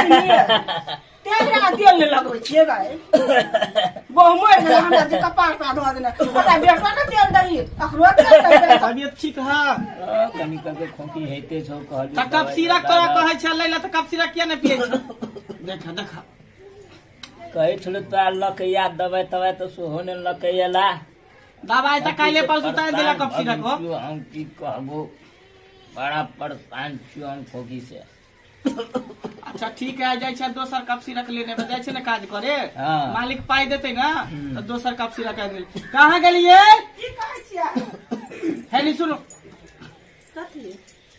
तेल लगा तेल नहि लगबै छियै गाय। बहु मरि गेलै, हमरा जे कपार पर धऽ देने। हमरा बेटा के तेल दही, अखरो तेल दही। तबियत ठीक है? कनी कके खोंखी होइते छौ कहलियौ। तऽ कप सिरक तोरा कहै छै लै लए, तऽ कप सिरक किया नहि पियै छै? देख देख। कहै छलौ तोरा लऽ के याद दवाइ तवाइ, तऽ सेहो नहि लऽ के एला। दवाइ तऽ काल्हि परसू तऽ आनि देला कप सिरक हो। हम की कहबो, बड़ा परेशान छियौ हम खोखी से। अच्छा ठीक है, जाइ छै दोसर कप सिरक लेने जाइ छै ने काज करे। हाँ। मालिक पाइ देतै ने तऽ दोसर कप सिरक आनि देबै। कहाँ गेलियै? की कहै छियै? हेली सुनू। कथी?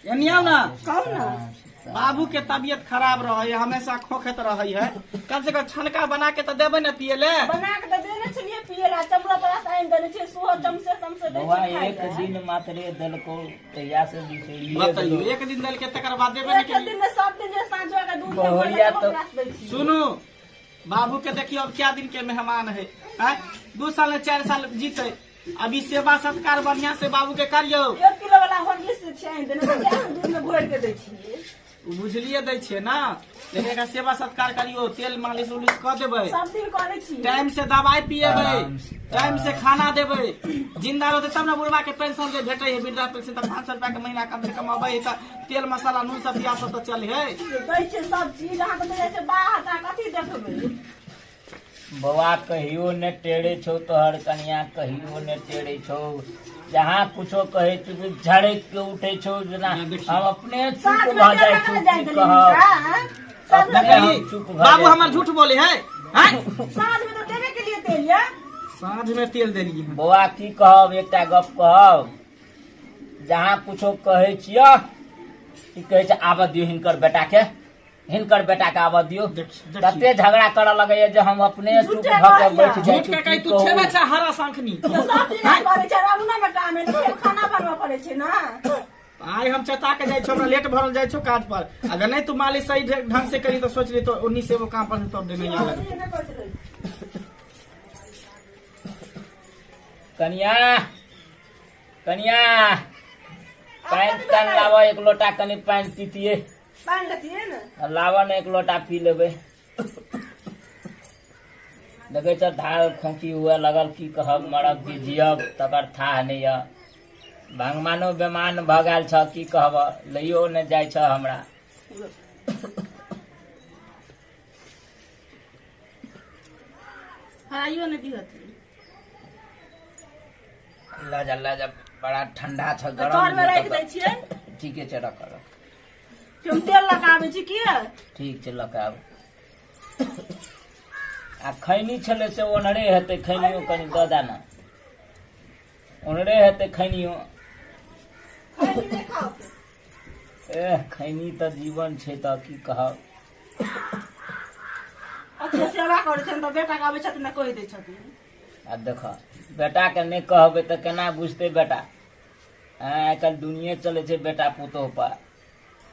एनी आउ ने। कहू ने। बाबू के तबियत खराब रहे है, हमेशा खोखैत रहे है। कम से कम छनका बना के तऽ देबै ने पिए ले? बना के तऽ देने छलियै पिए ला, चमड़ा बड़ा से आनि देने छियै, सुबह चमसे चमसे दै बौआ छियै खाइ एक लए। दिन मात्रे देलकौ, तहिया से बिसरिये बतैयौ, गेलौ। एक दिन देलकै तकर बाद देबे नहि एक केलियै। दिन में सब दिन जे साँझो के दूध बहुरिया के तऽ- दै छियै। सुनू, बाबू के देखियौ, अब क्या दिन के मेहमान है? आँय, 2 साल ने 4 साल जीते। अभी सेवा सत्कार बढ़िया से बाबू के करियौ। 1 किलो वाला हॉर्लिक्स जे छै आनि देने, तऽ किया दूध में घोरि के दै छियै? बुझलिए दै छियै ने, लेकिन एकर सेवा सत्कार करियौ, तेल मालिश उलिश कऽ देबै। सब दिन करै छियै। टाइम से दवाई पिएबै, आराम से। टाइम से खाना देबै। जिंदा रहतै तब ने बुढ़वा के पेंशन जे भेटै है, वृद्धा पेंशन, तऽ 500 रुपया के महीना कम से कम अबै है, तऽ तेल मसाला नून सब प्याज सब तऽ चलै है। दै छियै सब चीज। अहाँ तऽ जाइ छियै बाहर, तऽ अहाँ कथी देखबै? बौआ, कहियो ने टेढ़े छौ तोहर कनिया, कहियो ने टेढ़े छौ। जहाँ कुछो कहै छौ तऽ झड़क के उठै छौ, जेना हम अपने चुप साँझ में भऽ जाइ तेल छौ। लगा जाइ की देली कहब हुनका, आँय? साँझ में अपने हम देखी, चुप भऽ बाबू जाइ हमर छी। झूठ बोले है, आँय? साँझ में तऽ देबे के लिए तेल ये। साँझ में तेल देलियै हन। बौआ, की कहब, एकटा गप कहब, जहाँ कुछो कहै छियह, की कहै छै, आबऽ दियौ हिनकर बेटा के, हिनकर बेटा के आबऽ दियौ। देखी। तते झगड़ा करऽ लगैया जे हम अपने चुप झूठे भऽ के कहैया। बैठ जाइ झूठ छी। के की कही तू कहू? छेबे छै हरा शंखनी। तऽ सब दिन करै छै, रमुना बेटा में फेर खाना बनबऽ पड़ै छै ने। आइ हम चेता के जाइ छौ, हमरा लेट भरल जाइ छौ काज पर। अगर नहीं तू मालिश सही ढंग से करी तऽ सोच ली तो उन्नी से वो काम पर से तब देने आलग। नहि करै छै। कनिया, कनिया, पानि तानि लाबऽ एक लोटा, कनि पानि पीतियै। पानि लेतियै ने? लाबऽ ने, एक लोटा पी लेबै। देखै छ, धार खोंखी हुए लगल। की कहब, मरब कि जियब तकर थाह नहि यऽ। भगवानो बेमान भऽ गेल छ, की कहब, लैयो नहि जाइ छ हमरा। हराइयो नहि दिहथिन। लऽ जा, लऽ जा, बड़ा ठंडा छ। तऽ गरम तर मे राखि दै तऽ छियै। ठीके छै, रख रख। हम तेल लगाबै छी किया? ठीक छै, लऽ कऽ आबू। आ खैनी छलै से ओन्हरे हेतै, खैनियो कनि दऽ दए ने, ओन्हरे हेतै खैनियो। खैनी नहि खाउ। एह, खैनी तऽ जीवन छै, तऽ की कहब। अच्छे सेवा करै छथिन तऽ बेटा के आबै छथिन तऽ कहि दै छथिन। आब देख, बेटाके नहि कहबै तऽ केना बुझतै बेटा? आइ काल्हि दुनिये चलै छै बेटा पुतोह पर,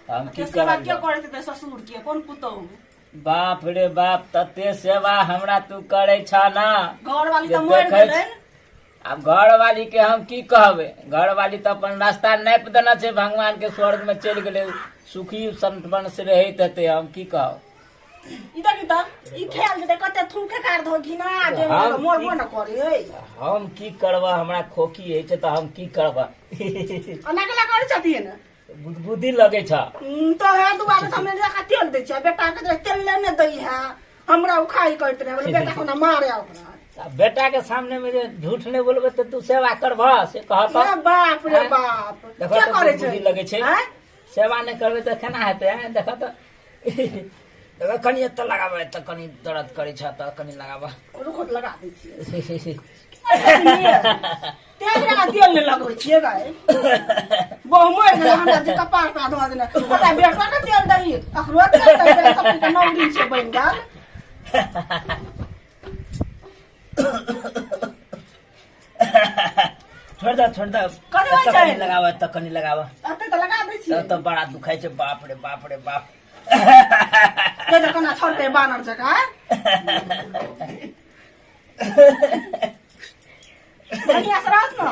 तऽ हम की अच्छे सेवा करब? के करैत हेतै ससुर के, कोन पुतोह? बाप रे बाप, तते सेवा हमरा तू करै छ ने। घरवाली जे तऽ मरि देखै गेलै। आब घरवाली के हम की कहबै? घरवाली तऽ अपन रास्ता नापि देने छै, भगवान के स्वर्ग में चलि गेलै, सुखी संपन्न से रहैत हेतै, हम की कहब। ई देखी तऽ, ई खायल जेतै, कते थूके कार धो घिना दे। हम मरबो न करे। हम की करबा, हमरा खोखी होइ छै तऽ हम की करबा? एना केला करै छथिन? गुदगुदी लगै छ। तऽ हे दुआरे तऽ हमे जाके तेल दै छियै बेटा के, जे तेल ने दै है हमरा, उखाई करैत रहे, बोले बेटा कोना मारे ओकरा। आ बेटा के सामने में जे झूठ नहि बोलबै तऽ तू सेवा करबह से कह तऽ। ए बाप रे आँय? बाप। देखो के तऽ करै छै? गुदगुदी लगै छै। आँय? सेवा नहि करबै तऽ केना हेतै? आँय, देखऽ तऽ, देखऽ, कनि एतऽ लगाबऽ, एतऽ कनि दर्द करै छ तऽ कनि लगाबऽ। रुको तऽ लगा दै छियै। तेल लगा, तेल नहि लगबै छियै गाय। बहु मरि गेलै, हमरा जे कपार पर धऽ देने। हमरा बेटा के तेल दही, अखरो तेल दही, सब के नौकरी छै बनि गेल। छोड़ दे, छोड़ दे। कथी होइ एतऽ छै? कनि लगाबऽ, एतऽ कनि लगाबऽ। एते तऽ लगा दै छियै। तब तऽ बड़ा दुखाइ छै, बाप रे बाप रे बाप। ते तऽ कोना छोड़तै बानर जकाँ। बढ़िया से रहत ने।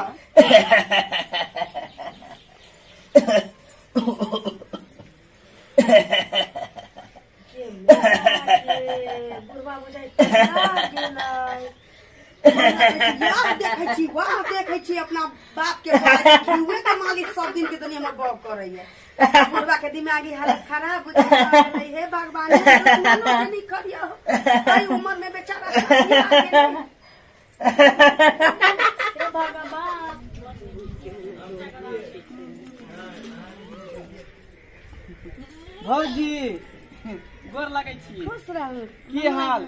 बुढ़वा बुझाइ पगला गेलै। वाह देखै छी, वाह देखै छी अपना बाप के घिउए के मालिक सब दिन के तनी हमर गप करैया। बुढ़वा के दिमागी हालत खराब बुझा गेलै। हे भगवान, दुश्मनो के नहीं करियो, एहि उम्र में बेचारा सठिया गेलै। हे भगवान। भौजी, गोर लगै छी। खुश रहू। की हाल?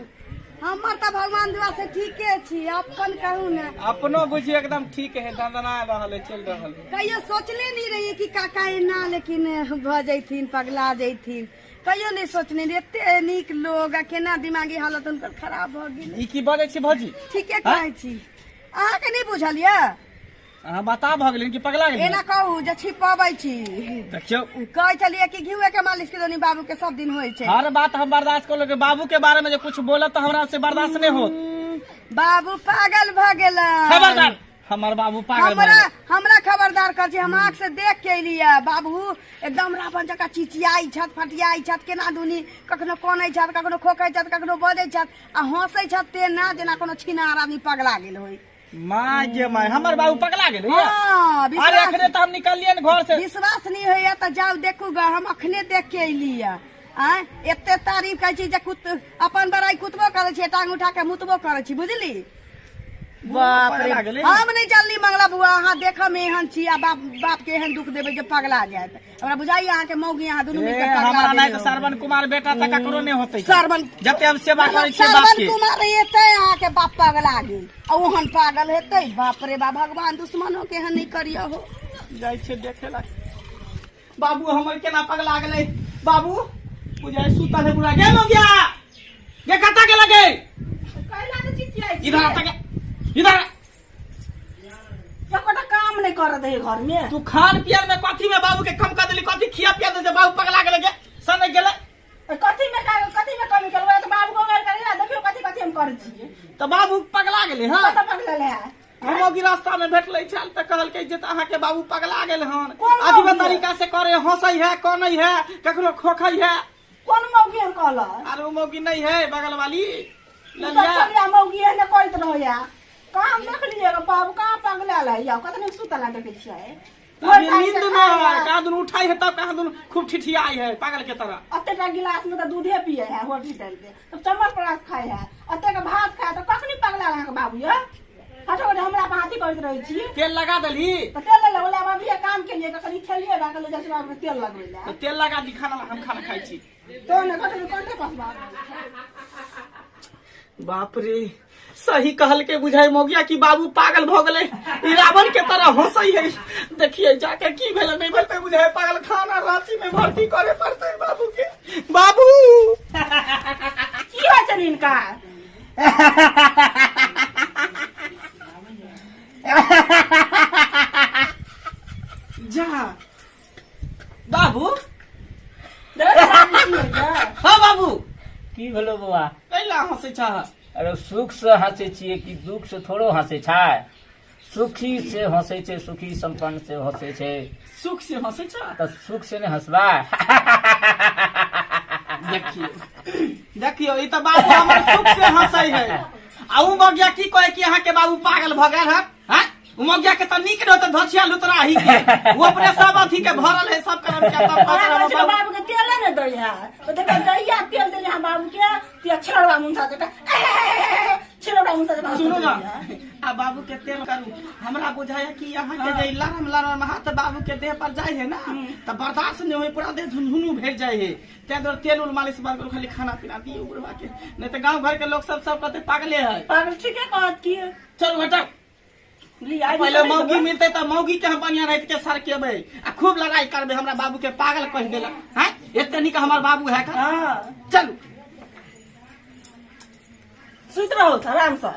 हमर तऽ भगवान दुआ से ठीके छी, अपन कहू ने। अपनो बुझियो एकदम ठीक है, दंदना रहल है, चल रहल है। कहियो सोचले नहीं रहिए कि काका एना लेकिन भऽ जैथिन, पगला जैथिन, कहियो नहीं सोचने रहिए। एते नीक लोग आ केना दिमागी हालत हुनकर खराब भऽ गेल। ई की बजै छी भौजी? ठीके कहै छी, अहाँके नहीं बुझल यऽ? अहाँ बता भऽ गेलिन कि पगला गेलिन? एना कहू जे छिपबै छी। देखियौ, कहै छलियै कि घिउए के मालिश के दोनी बाबू के सब दिन होइ छै। हर बात हम बर्दाश्त कर लेबै, बाबू के बारे में जे कुछ बोलत तऽ हमरा से बर्दाश्त नहीं होत। बाबू पागल भऽ गेलै। खबरदार, हमर बाबू पागल भऽ हमरा गेल। हमरा खबरदार कर छी, हम आँख से देख के एलियै बाबू एकदम रावण जकाँ चिचियाइ छथि, फटियाइ छथि, केना दुनी कखनो कनै छथि, कखनो खोकै छथि, कखनो बजै छथि आ हँसै छथि तेना जेना कोनो छिनार आदमी पगला गेल होइ। माय गे माय, हमर बाबू पगला गेलै ये? हाँ, अरे विश्वास अखने तऽ हम निकललियै ने घर से। विश्वास नहीं होइया तऽ जाउ देखू ग, हम अखने देख के एलियै। आँय, एते तारीफ करै छी जे कुत अपन बड़ाई कुतबो करै छी, टांग उठा के मुतबो करै छी, बुझली? बाप रे, पगला गेलै। हम नहीं जानली मंगला बुआ, अहाँ देखऽ में एहन छी आ बाप बाप के एहन दुख देबै जे पगला जायत। हमरा बुझाइया अहाँके मौगी अहाँ दुनू मिलके ए, पगला हमरा नहि देबै तऽ हो। श्रवण कुमार बेटा तऽ ककरो नहि होतै। श्रवण जते हम सेवा करै छियै बाप श्रवण के। कुमार एतै अहाँके बाप पगला गेल आ ओहन पागल हेतै। बाप रे बाप, भगवान दुश्मनो के एहन नहीं करियौ हो। जाइ छियै देखे ला बाबू हमर केना पगला गेलै। बाबू बुझाइ सुतल है बुढ़ा गे। मौगिया गे, कतऽ गेल गे? कैला तऽ चिचियाइ इधर आ तक, इधर आ। एकोटा काम नहीं कर दे घर में। तू खान पियन में कथी में बाबू के कम कर देली? कथी खिया पिया दे बाबू पगला गेलै गे, सनक गेलै? कथी में का कथी में कमी करबै तऽ बाबू को कर करे देखियो कथी कथी हम करै छियै। तऽ बाबू पगला गेलै। हँ, कतऽ पगला है? हम रास्ता में भेटलै छल तऽ कहलकै जे तऽ अहाँके बाबू पगला गेल हन। कोन अजीब मौगी? तरीका से करे, हंसै है, कनै है, कखनो खोखै है। कोन मौगी हम कहल? अरे ओ मौगी नहीं है, बगल वाली सब ललिया। छलिया मौगी एहने करैत रहैया। कहाँ हम देखलियै गो बाबू कहाँ पगला है? या कतने सुतला देखै छियै। अभी नींद में है, कहाँ दुनू उठाई है तब कहाँ दुनू खूब ठिठियाई है पागल के तरह। अते का गिलास में तऽ दूधे पिए है होटल डाल के, तब चम्मच परास खाए है, अते का भात खाए, तऽ कखनी पगला अहाँके बाबू ये? हटो गोटे, हमरा पर हाथी करैत रहै छी। तेल लगा देली? तऽ तेल ले ओला बाबू काम के लिए कखनी खेलिए राखल जाइ छै बाबू के तेल लगबै ला। तऽ तेल लगा दी खाना ला, हम खाना खाइ छी। तो ने कटो कंठे पास बाबू। बाप रे, सही कहल के बुझाई मौगिया कि बाबू पागल भऽ गेलै। ई रावण के तरह हंसै है। देखिए जाके की भेलै नहीं भेलै, बुझाई पागल खाना रांची में भर्ती करे पड़तै बाबू के। बाबू की होइ छनि हिनका? जा बाबू। देखै बाबू की होइया? हाँ बाबू। की भेलो बौआ? कैला हंसै छह? अरे सुख से हंसै छियै कि दुख से थोड़ो हंसै छै? सुखी से हंसै छै, सुखी संपन्न से हंसै छै। सुख से हंसै छह? तऽ सुख से नहि हंसबा? देखियो देखियो, ई तऽ बाबू हमर सुख से हंसै है आ उ मगिया की कहे कि अहाँ के बाबू पागल भऽ गेल हन? हैं, उ मगिया के तऽ नीक रहत धछिया लुतराही के, उ अपने सब अथी के भरल है सब करम के तब अहाँ कहै छी बाबू बाबू के तेले ने दै है, तऽ देखो जहिया तेल देलियै अहाँ बाबू के तिया छिलौड़ा मुंसा जकाँ छिलौड़ा मुंसा जकाँ। सुनू ना, आ बाबू के तेल करू, हमरा बुझाया कि यहाँ के जे लरम लरम हाथ बाबू के देह पर जाय है ना तऽ बर्दाश्त नहीं होय, पूरा देह झुनझुनू भेज जाय है। ताहि दुआरे तेल उल मालिश बंद करू, खाली खाना पीना दियौ बुढ़वा के, नहीं तऽ गांव घर के लोग सब सब कहते पागले है। पागल ठीके कहत की। चलू हटाउ। ली, आइ पहिले मौगी मिलते तऽ मौगी के हम बढ़िया राति के सरकेबै आ खूब लड़ाई करबै, हमरा बाबू के पागल कहि देलक। हैं, एते नीक हमर बाबू है का? हाँ। चलू। सुति रहू आराम से।